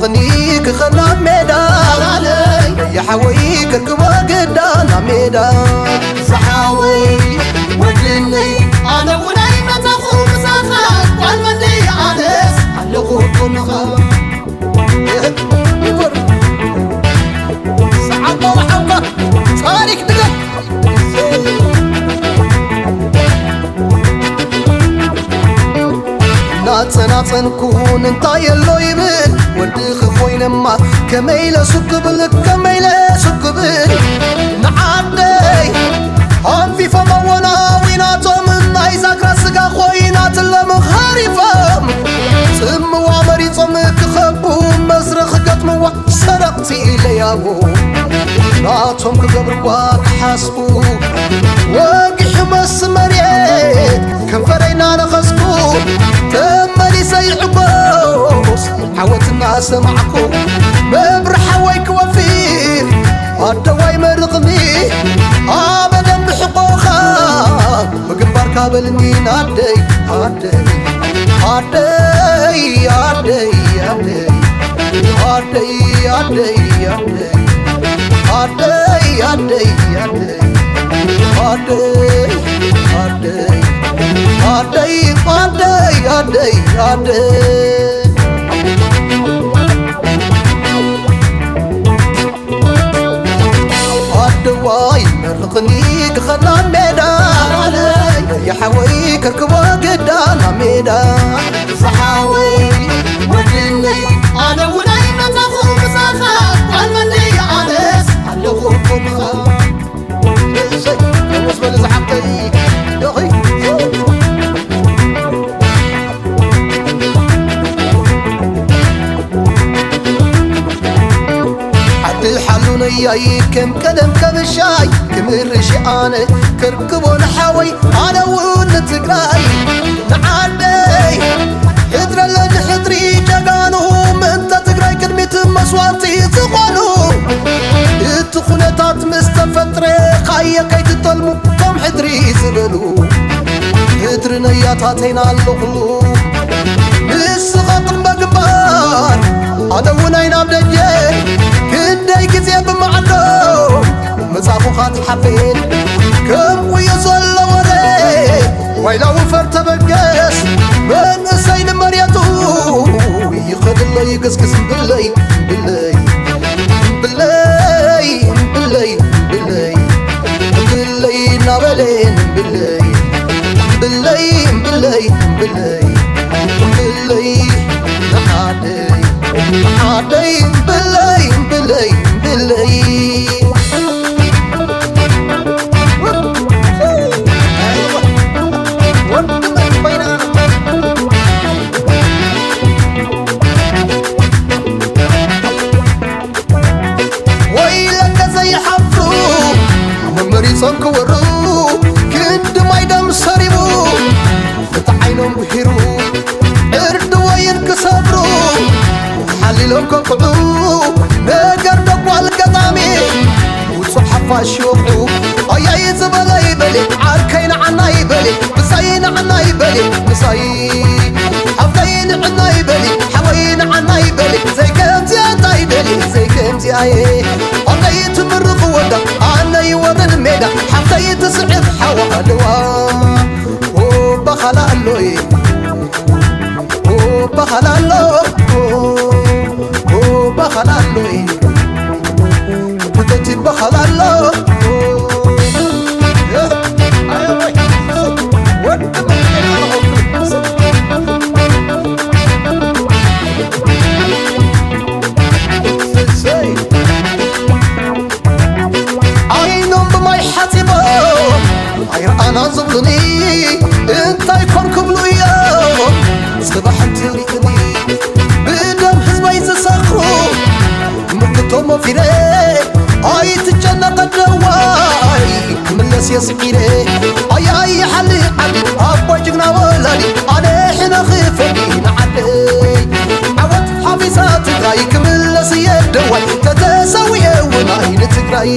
ቕኒ ክኸና ሜዳ ላለይ፣ የሓወይ ክርክቦ ግዳ ናብ ሜዳ። ዝሓወይ ወድነይ፣ ኣነ እውን ኣይመጻኹ ምሳኻ፣ ጓል መንደይ ኣነስ ኣለኹ ጎንኻ። ሰዓቦ ወሓውካ ታሪክ ድገም። ናጸናጸንኩን እንታይ ኣሎ ይብል፣ ወድኺ ኮይነማ ከመይ ኢለ ሱቅ ክብል፣ ከመይ ኢለ ሱቅ ክብል። ንዓደይ ኣንፊፎም ኣወናዊናቶም፣ ናይ ዛግራ ስጋ ኮይናትሎም ሃሪፎም። ጽምዋ መሪጾም ክኸቡ መስርኽ ገጥምዋ ሰረቕቲ ለያቡ ናቶም ክገብርዋ ክሓስቡ ወጊሑ መስ መሬት ከንፈረይ እናነኸስኩ ተመሊሰ ይዕጎስ ዓወትና ሰማዕኩ መብርሕ ሓወይ ክወፊር ኣደዋይ መርቕኒ ኣበደን ብሕቆኻ ብግንባርካ በልኒ ናደይ ኣደይ ኣደይ ኣደይ ኣደይ ኣደይ ኣደይ ኣደይ ኣደይ ኣደይ ኣደይ ኣደይ ኣደይ ኣደይ ኣደይ ኣደይ ኣደይ ኣደዋይ መርቕኒ ክኸና ሜዳ የሓወይ ከርክቦ ግዳ ናብ ሜዳ ዝሓወይ ወድነይ ኣነ ውናይ መጻኹ ምሳኻ ጓል መንደይ ኣነስ ኣለኹ ጎንኻ እሰይ ደሞስ በል ዝሓፍተይ ዶኺ ዓዲ ሓሉነያይ ከም ቀደም ከብሻይ ክምርሽ ኣነ ከርክቦ ንሓወይ ኣነ እውን ንትግራይ ንዓደይ ሕድረለን ሕድሪ ጀጋኑ ምእንተ ትግራይ ቅድሚት መስዋዕቲ ዝኾኑ እቲ ኩነታት ምስ ተፈጥረ ካየ ከይትጠልሙ ከም ሕድሪ ዝበሉ ሕድሪ ነያታተይና ኣለኹሉ ንስኻ ቅድመ ግንባር ኣነ እውን ኣይናብ ደጀ ክንደይ ግዜ ብማዕዶ መጻኹኻ ትሓፍን ከም ቁዩ ዘሎ ወረ ዋይላ ውፈር ተበገስ መንእሰይ ንመሬቱ ይኸድሎ ይግስግስ እምብለይ እምብለይ እምብለይ እምብለይ እምብለይ እምብለይ እናበለ እምብለይ እምብለይ እምብለይ እምብለይ እምብለይ ንዓደይ ንዓደይ እምብለይ እምብለይ እምብለይ ወይለከ ዘይሓፍሩ መመሪጾም ክወሩ ክንዲ ማይ ደም ሰሪቡ እቲ ዓይኖም ብሂሩ ዕርዲ ወይን ክሰብሩ ሓሊሎም ከብቅዑ ነገር ደጓል ገጣሚ ውጹዕ ሓፋሽ ይወቕዑ ኣያይ ዝበለ ይበሊ ዓርከይ ንዓና ይበሊ ብሳይ ንዓና ይበሊ ምሳይ ሓፍተይ ንዕና ይበሊ ሓወይ ንዓና ይበሊ ዘይከምዚኣ እንታይ ይደሊ ዘይከምዚኣየ ኣነይ ትምርቕ ወዳ ኣነይ ወረድ ሜዳ ሓፍተይ ትስዕብ ሓዋ ኣለዋ ኦባኻላ ኣሎይ ኦባኻላ ኣሎ ኦባኻላ ኣሎይ ክተት ይባኻላ ኣሎ ኣይኖም ብማይ ሓፂቦም ኣይረኣናን ዝብሉኒ እንታይ ኮን ክብሉ እዮም ፅባሕ እንትሪእኒ ብደም ህዝበይ ዝሰኽሩ ምክቶም ወፊረ ኣይትጨነቕ ኣደዋይ ክምለስ የስዒረ ኣያይ ሓሊ ዓዲ ኣቦይ ጅግና ወላዲ ኣነ ሕነ ክፈዲ ንዓደይ ዓወት ሓፊሳ ትግራይ ክምለስ እየ ኣደዋይ ተተሰዊኤ እውን ኣይ ንትግራይ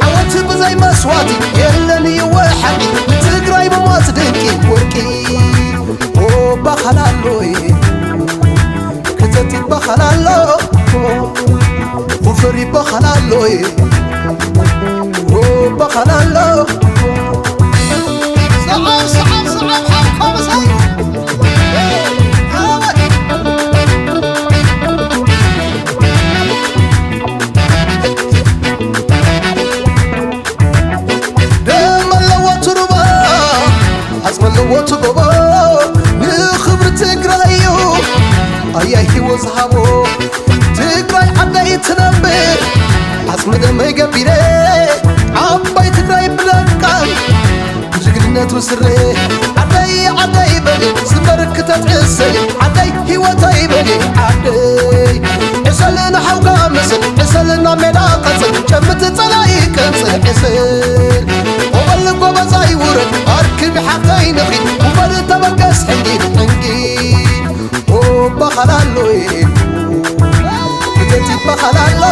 ዓወት ብዘይ መስዋእቲ የለን ይወሓቂ ትግራይ ብሞት ድንቂ ወርቂ ኦባኻላሎይ ክተት ይባኻ ይበሃል ኣሎ፣ ኩፍር ይበሃል ኣሎ፣ ይበሃል ኣሎ። ሰዓብ፣ ሰዓብ፣ ሰዓብ፣ ሓውካ ምሳይ። ደም ኣለዎ ትሩባ፣ ዓጽሚ ኣለዎ ትጎቦ፣ ንኽብሪ ትግራይ እዩ ኣያይ ህይወት ዝሃቦ። ትግራይ ዓደይ ትነብር፣ ዓጽሚ ደመይ ገቢረ፣ ዓባይ ትግራይ ብለቃም፣ ብጅግንነቱ ስረ። ዓደይ ዓደይ በሊ፣ ዝበርክ ተጥዕሰሊ፣ ዓደይ ህይወተይ በሊ፣ ዓደይ። ዕሰልና ሓውካ ምስል፣ ዕሰልና ሜዳ ቀጽል፣ ጨምት ጸላኢ ቀጽል፣ ዕስል። ኦበል ጎበዛይ ውረድ፣ ኣርክቢ ሓፍተይ ንኺድ፣ ውበል ተበገስ ሕንጊድ፣ ሕንጊድ። ኦባኻላሎይ፣ ብደት ይባኻላሎ፣